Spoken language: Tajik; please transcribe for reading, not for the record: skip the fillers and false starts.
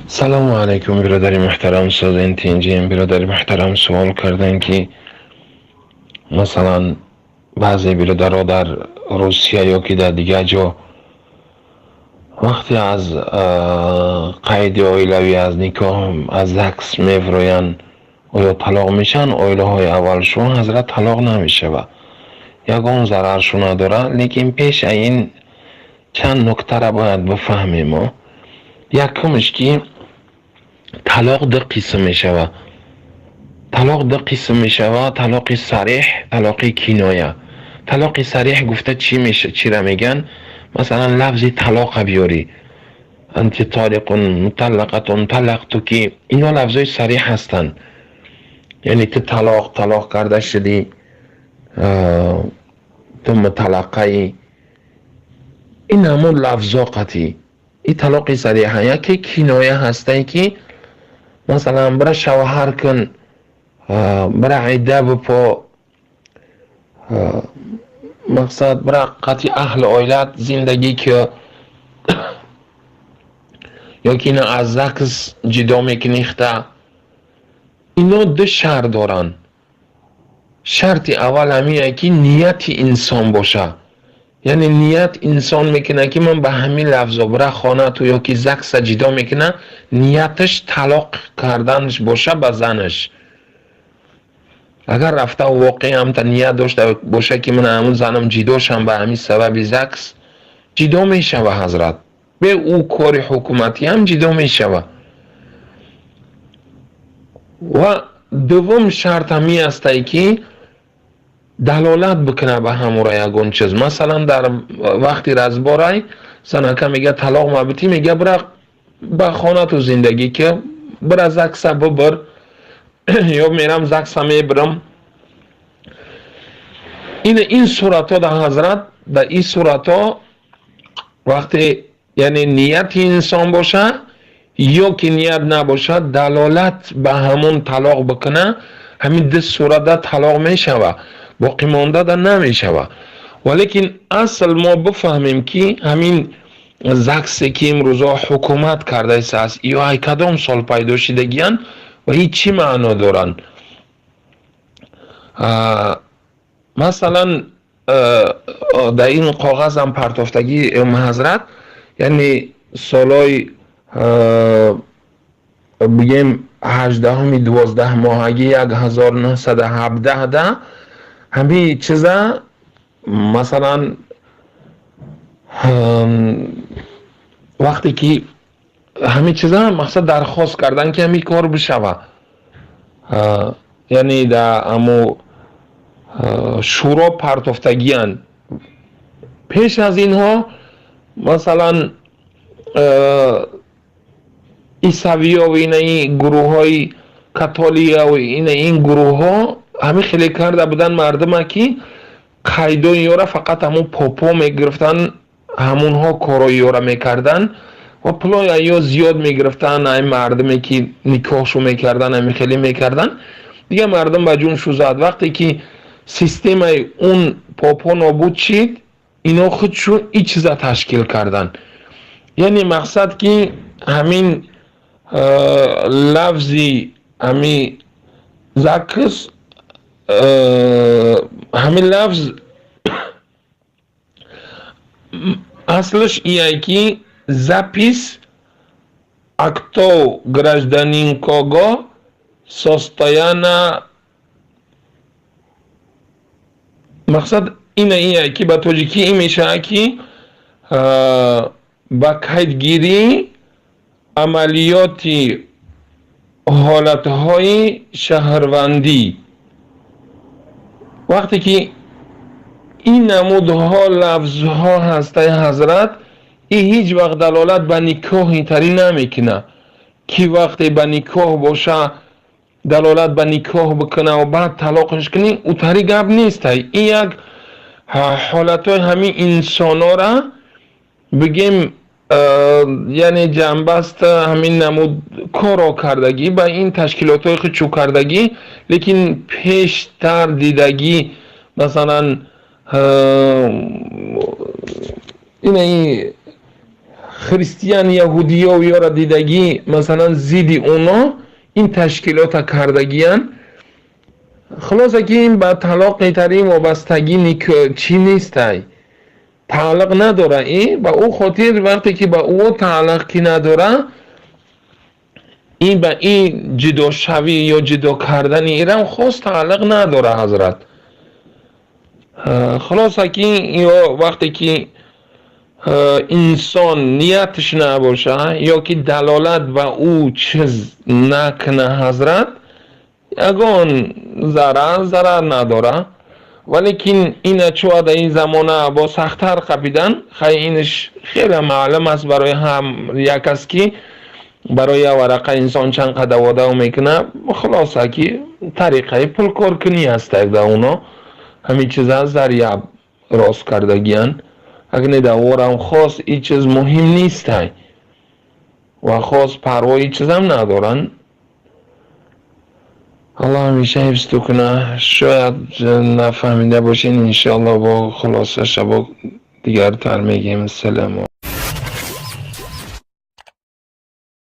Салому алайкум, бародари муҳтарам. Созен, тинҷем, бародари муҳтарам. Суол кардан, ки масалан баъзе бародаро дар Русия ё ки дар дигар ҷо вақте аз қайди оилавӣ, аз никоҳ, аз ЗАГС мефуроянд, оё талоқ мешаванд оилаҳои аввалшон? Ҳазрат, талоқ намешавад, ягон зараршу надорад, лекин пеш аз ин чанд нуктара бояд бифаҳмем. Мо якумш, ки талоқ ду қисм мешавад. Талоқ ду қисм мешавад: талоқи сареҳ, талоқи киноя. Талоқи сареҳ гуфта чӣ чира мегӯянд? Масалан, лафзи талоқа биёрӣ: анти толиқун, муталлақатун, таллақтуки. Ино лафзҳои сареҳ ҳастанд, яъне ту талоқ, талоқ карда шудӣ, ту муталлақаӣ. Ин ҳамун лафзо қатъӣ, ин талоқи сареҳа. Яке киноя ҳастае, ки масалан бира шавҳар кун, бира идда бипо, мақсад, бира қатъи аҳли оилат зиндагӣ ки, ё ки ина аз ЗАГС ҷидо мекунӣ хта. Ино ду шарт доранд. Шарти аввал ҳамине, ки нияти инсон боша, яъне ният инсон мекунад, ки ман ба ҳамин лафзо бира хонату ё ки ЗАГСа ҷидо мекунад, нияташ талоқ карданаш боша ба занаш. Агар рафта воқеан ҳамта ният дошта боша, ки ман ҳамун занам ҷидо шам, ба ҳамин сабаби ЗАГС ҷидо мешава, ҳазрат, бе ӯ кори ҳукуматӣ ҳам ҷидо мешава. Ва дуввум шарт ҳамин астае, ки далолат бикунад ба ҳамура ягон чиз. Масалан, дар вақти разборай занака мега: «Талоқ мабитӣ». Мега: «Бира ба хонату зиндагӣ ки, бира ЗАГСа бибир ё мерам ЗАГСа мебирам». Ин суратҳо да, ҳазрат, дар ин суратҳо вақте, яъне, нияти инсон боша ё ки ният набошад, далолат ба ҳамон талоқ бикуна, ҳамин ду суратда талоқ мешава, боқимондада намешава. Валекин асл мо бифаҳмем, ки ҳамин ЗАГСе, ки имрӯзо ҳукумат кардааст, ё ай кадом сол пайдо шидагиянд ва ҳеҷ чӣ маъно доранд? Масалан, дар ин коғазам партофтагӣ, ҳазрат, яъне солҳои, бигем, 18-уми 12 моҳагӣ 1917-да ҳамин чиза, масалан, вақте ки ҳамин чиза, мақсад, дархост кардан, ки ҳамин кор бишава, яъне дар амо шӯро партофтагиянд. Пеш аз инҳо, масалан, исавиё ва инаи гурӯҳҳои католия ва ина ин гурӯҳҳо ҳамин хеле карда буданд мардума, ки қайдои ёра фақат ҳамун попо мегирифтанд, ҳамунҳо корои ёра мекарданд ва пулои ё зиёд мегирифтанд. Ай мардуме, ки никоҳшу мекарданд, ҳамин хеле мекарданд. Дигар мардум ба ҷуншу зад. Вақте ки системаи он попо нобуд шид, ино худшун ин чиза ташкил карданд. Яъне мақсад, ки ҳамин лафзи ҳамин ЗАГС, ҳамин лафз аслаш ие, ки запись актов гражданского состояния. Мақсад ина ие, ки ба тоҷикӣ ин мешавад, ки ба қайдгирӣ амалиёти ҳолатҳои шаҳрвандӣ. Вақте ки ин намудҳо лафзҳо ҳастаи, ҳазрат, ин ҳеҷ вақт далолат ба никоҳи тарӣ намекунад, ки вақте ба никоҳ боша, далолат ба никоҳ бикуна ва баъд талоқаш кунӣ, ӯ гап нестай. Ин як ҳолатҳои ҳамин инсонора, бигем, яъне ҷанбаст, ҳамин намуд корро кардагӣ, ба ин ташкилотҳои худшу кардагӣ, лекин пештар дидагӣ, масалан, ина хеле Христиан, яҳудиё ёра дидагӣ, масалан, зидди оно ин ташкилота кардагиян. Хулоса, ки ин ба талоқи тарин вобастагӣ чӣ нестай, тааллуқ надора. И ба ӯ хотир, вақте ки ба ӯ тааллуқ ки надора, ин ба ин ҷудошавӣ ё ҷудо кардани ирам хос тааллуқ надора, ҳазрат. Хулоса, ки ё вақте ки инсон нияташ набоша ё ки далолат ба ӯ чиз накуна, ҳазрат, ягон зарар надора. Валекин ина чӯ дар ин замона бо сахттар қапидан, хай, инш хеле маълум аст барои ҳам як аст, ки барои як варақа инсон чанд қадар водав мекунад. Хулоса, ки тариқаи пулкоркунӣ ҳастак дар оно, ҳамин чиза заря рост кардагиян. Агар дар орам хос ин чиз муҳим нестай ва хос парвои чизам надоранд. Аллоҳ ҳамеша ҳифзту куна. Шояд нафаҳмида бошед, иншоалло, бо хулосаша бо дигартар мегем. Салому.